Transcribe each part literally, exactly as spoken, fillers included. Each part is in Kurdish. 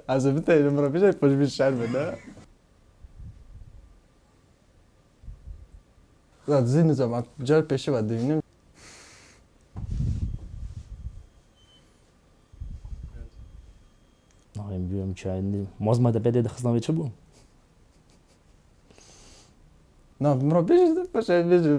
Ez ê biteynim, min re bêje, pişt bî şer be, ne? Ya, dizî nizam, em car pêşî ve dibînim. Navê min bîyo, em çayên dî. Mazma de bedê dixistan vê çi bû? Na, min re bêje, paşa bêje.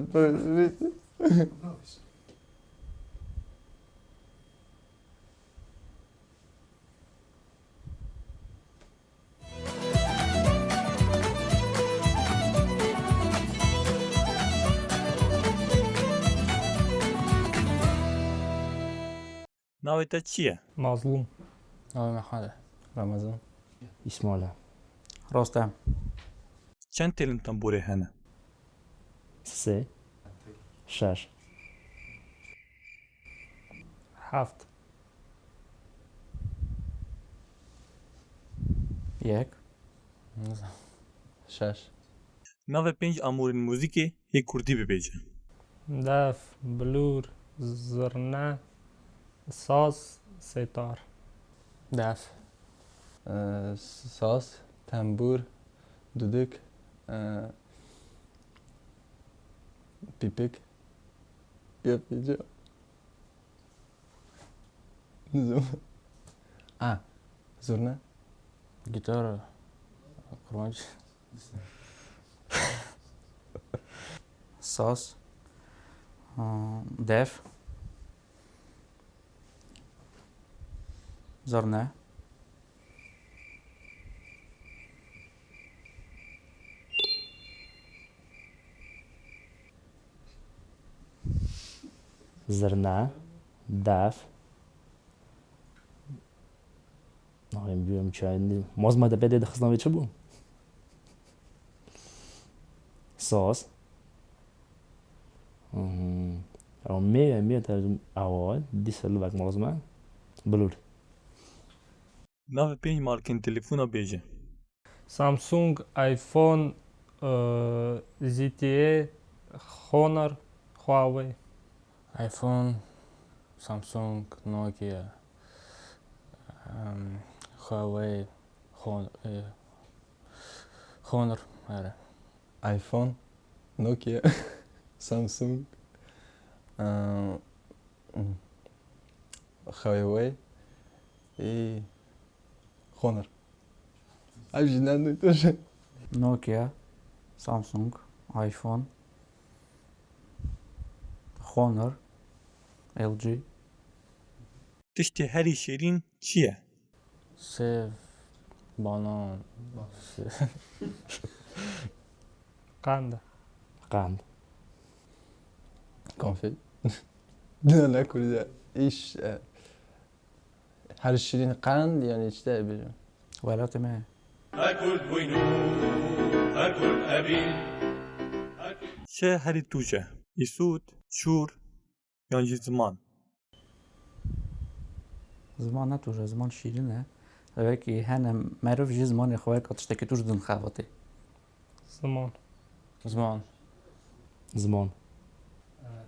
Navê te çi ye? Mazlûm. Navê me Hale. Ramazan. Îsmail e. Rostem. Çend têlên tembûrê hene? Sê. Şeş. Heft. Yek. Şeş. Navê pênc amûrên muzîkê yê kurdî bibêje. Def, bilûr, zirne, saz, sêtar. Def. Ee, saz, tembûr, dudik, ee, pîpik. Yapıcı. Nizam. A. Zurna. Gitar. Kurmancî. Saz. Aa, def. Zurna. Zirne, def. Navê min bîyo, em çayên dî. Mazma de bedê dixistan vê çi bû? Saz. Hmm. Ew mê, mê te awa, dîsa livek mazma. Bilûr. Navê pênc markên telefona bêje. Samsung, iPhone, e, Z T E, Honor, Huawei. iPhone, Samsung, Nokia, em, Huawei, Hon-, e, Honor, erê. iPhone, Nokia, Samsung, em, Huawei, ê, Honor. Ev jî ne nû tu jî. Nokia, Samsung, iPhone, Honor, L G. Tiştê herî şêrîn çi ye? Sêv, banan, sêv. Qand. Qand. Konfet. Dina ne kurî de. Îş, e, her şîrîn qand, yani işte bir. Welatê me. Her kurd bûyn û her kurd ebî. Çi herî tûj e? Îsût, şûr, yan jî ziman? Ziman ne tûj e, ziman şîrîn e. Wekî hene meriv ji zimanê xwe weka tiştekî tûj din xebatê. Ziman. Ziman. Ziman.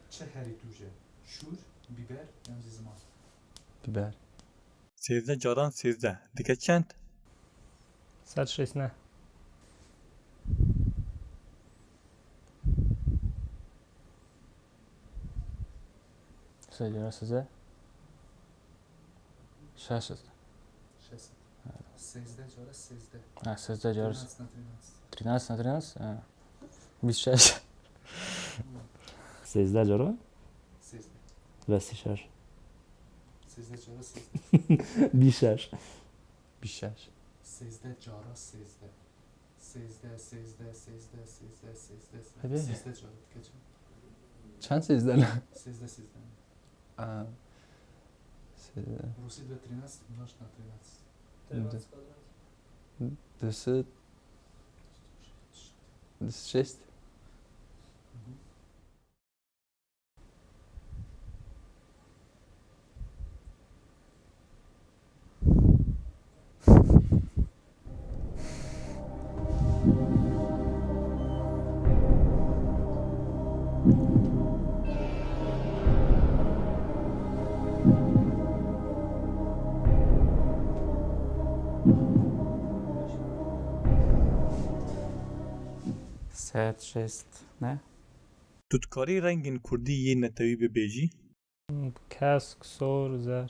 Çi herî tûj e? Şûr, bîber yan jî ziman? Bîber. Sêzdeh caran sêzdeh dike çend? Sed şêst ne. Sêzdeh caran sêzdeh. Şeş sed. Şeş sed. Sêzdeh cara sêzdeh. Ha, sêzdeh cara. Trînas na trînas. Trînas na trînas, ha. Bîst şeş. Sêzdeh cara? Sêzdeh. Ve sî şeş. Sêzdeh cara sêzdeh. Bîst şeş. Bîst şeş. Sêzdeh cara sêzdeh. Sêzdeh, sêzdeh, sêzdeh, sêzdeh, sêzdeh, sêzdeh. Hadi. Sêzdeh cara dike çend? Çend sêzdeh lan? Sêzdeh, sêzdeh. Aa, sêzdeh. Rûsî de trînas, naşna trînas. Trînas kadar? Dîsa, dîsa şêst. Sed, şêst, ne? Tu dikarî rengên kurdî yê netewî bibêjî? Kesk, sor, zer.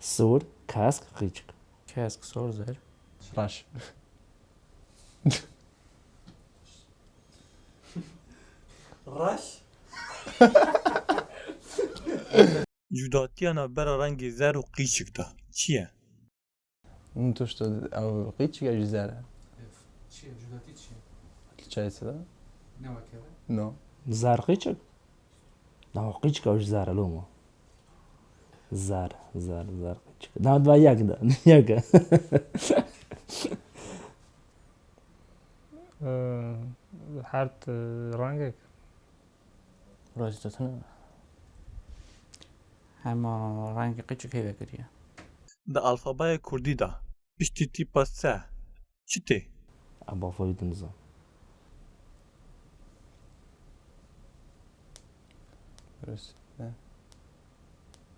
Sor, kesk, qîçik. Kesk, sor, zer. Reş. Reş. Cudatiya navbera rengê zer û qîçik de çi ye? Min tişt ew qîçik e jî zer e. Çi ye? Cudatî çi ye? Li çayê de? Ne wekeve? No. Zer qîçik? Na qîçik ew ji zer e lomo. Zer, zer, zer qîçik. Na dua yek de, yek e. Ee, her t- rengek. Rojî tu tune. Hema rengê qîçik hê vekiriye. Di alfabeya kurdî de piştî tîpa se çi tê? Ev alfabet nizam. Rus. Ne?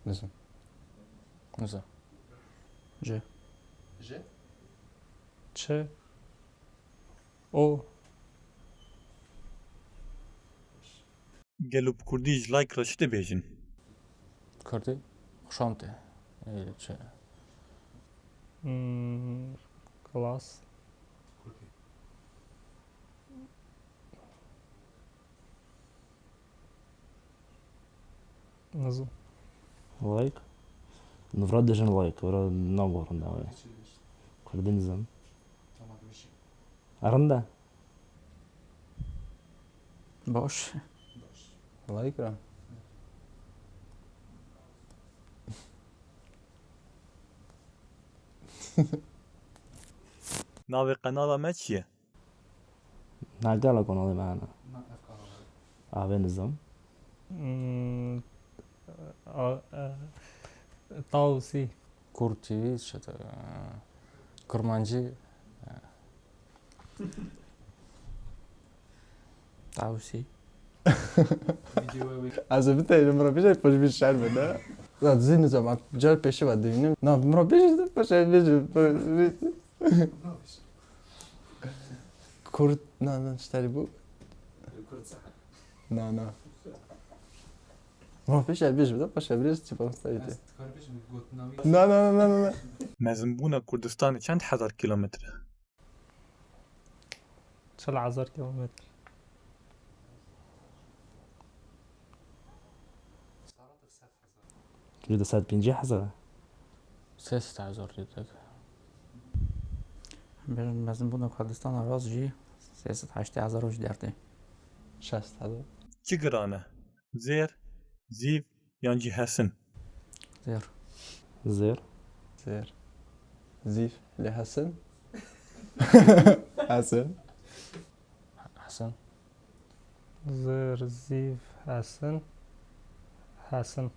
Nizam. Nizam. Ji. Ji? Ç. O. Gelo bi kurdî ji like re çi dibêjin? Kurdî. Xşam tê. Ê, çi? Hmm, Klas. Kurdî. Nizam. Like. Nivra dijin like. Vira nagorin da wê. Çi dibêjin? Kurdî nizam. Tamam, dibêjin. Erinda. Baş. Like ra. Navê qenala me çi ye? Na gala konalê me hene. Na ev kanal. Avê nizam. Hmm, a- e, Tawsî. Kurd T V, işte, e, Kurmancî. Tawsî. Videoya wê. Ez ê biteynim, min re bêje, pişt bî şer be, ne? Ya, dizî nizam, em car pêşî ve dibînim. Na, min re bêje, paşa bêje. Kurd, na, na, şterî bû. Kurd saha. Na, na. Min re bêje, bêje, paşa bêje, çi paşa bêje. Ez dikarim bêjim, gotina wî. Na, na, na, na, na, na. Mezinbûna Kurdistanê çend hezar kilometre? Çil hezar kilometr. Ji du sed pêncî hezar e. Sê sed hezar lîtrek. Bêjin mezinbûna Kurdistana rast jî sê sed heştê hezar û ji dertê. Şest hezar. Çi giran e? Zêr, zîv yan jî hesin? Zêr. Zêr. Zêr. Zîv. Lê hesin. Hesin. Hesin. Zêr, zîv, hesin. Hesin.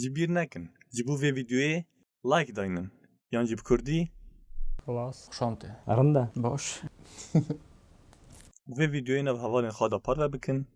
Ji bîr nekin, ji bo vê vîdeoyê like daynin. Yan jî bi kurdî. Klas. Xşam tê. Erinda. Baş. Vê vîdeoyê nav hevalên xwe de parve bikin.